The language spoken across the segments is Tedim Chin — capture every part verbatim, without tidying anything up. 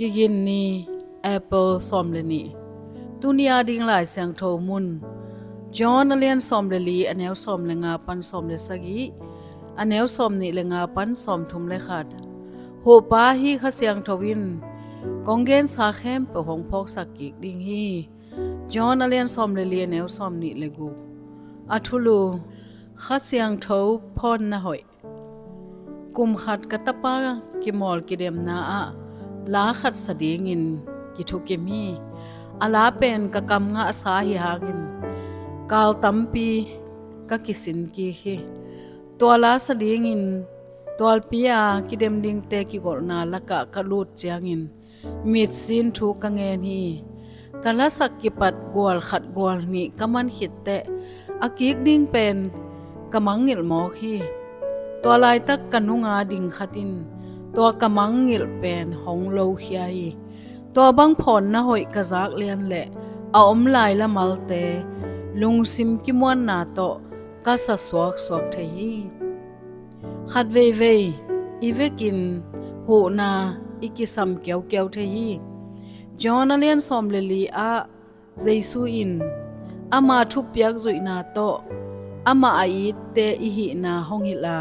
Kigin ni, April sawm le nih. Tuni a ding Lai Siangtho mun, John a lian sawm le li, a neu sawm le nga pan sawm le sagih, a neu sawm nih le nga pan sawm thum le khat. Huhpa ahi Kha Siangtho in kong gensa khempeuh hong phawksak kik ding hi. John a lian sawm le li, a neu sawm nih le guk. A thulu: Kha Siangtho phawnna hoih. Kum khat ka tapa kimawl kidemna ah la khat sa dingin kithukim hi. A la pen ka kam ngahsa ahi hangin kal tampi ka kisin kik hi. Tua la sa dingin tualpi a kidem dingte kigolhna lakah ka lut ciangin mitsin thu ka ngen hi. Ka lasak kipat gual khat gual nih ka man khit teh a kik ding pen ka mangngilh mawk hi. Tua laitak ka nunga ding khat in tua ka mangngilh pen hong lokhia hi. Tua bang phawnna hoih ka zak lian leh a om lai lamalte lungsim kimuanna tawh ka sa suaksuak thei hi. Khat veivei i vekin huhna i kisam kiaukiau thei hi. John a lian sawm le li ah Jesu in ama thupiak zuihna tawh amah a itte i hihna hong hilh a,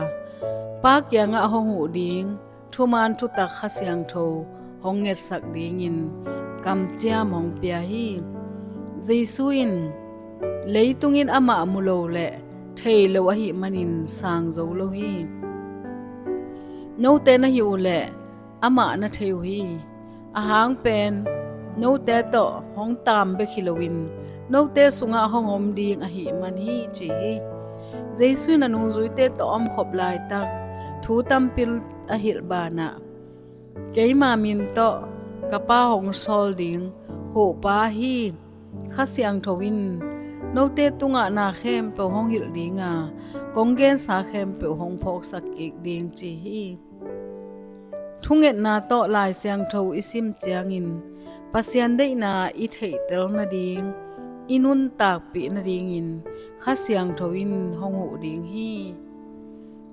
Pa kiangah hong huh ding thuman thutak Kha Siangtho hong ngetsak dingin kamciam hong pia hi. Jesu in leitung in amah mu lo le thei lo ahih manin sang zo lo hi. Note na hih uh leh amah na thei uh hi. A hang pen note tawh hong taam bek hi loin note sungah hong om ding ahih man hi, ci hi. Jesu in a nungzuite tawh a omkhop laitak thu tampi a hilh banah, Keima min tawh ka Pa hong sawl ding Huhpa hi. Kha Siangtho in note tungah na khempeuh hong hilh ding a, kong gensa khempeuh hong phawksak kik ding, ci hi. Thungetna tawh Lai Siangtho i sim ciangin Pasian deihna i theihtel nading, i nuntakpih nadingin Kha Siangtho in hong huh ding hi.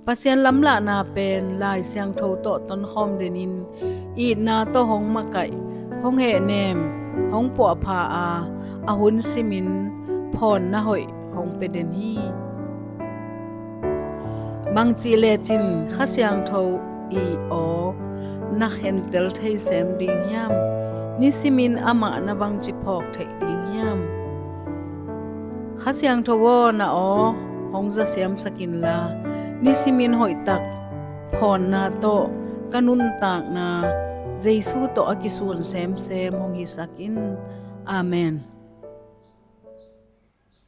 Pasian lamlahna pen Lai Siangtho tawh tonkhawm denin itna tawh hong makaih, hong hehnem, hong puahpha a, a hun simin phawnna hoih hong pia den hi. Bangcih lecin Kha Siangtho i aw na khentel thei sem ding hiam? Nisimin amah na bangci phawk theih ding hiam? Kha Siangtho aw, na aw hong za siamsak inla, nisimin hoihtak phawnna tawh ka nuntakna Jesu tawh a kisun semsem hong hisak in. Amen.